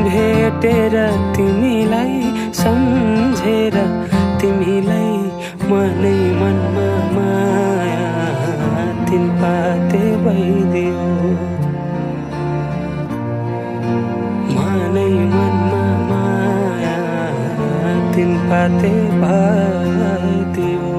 भेटेर तिमीलाई सम्झेर तिमीलाई मनै मनमा माया तिन पाते भइदियो मनै मनमा माया तिन पाते भइदियो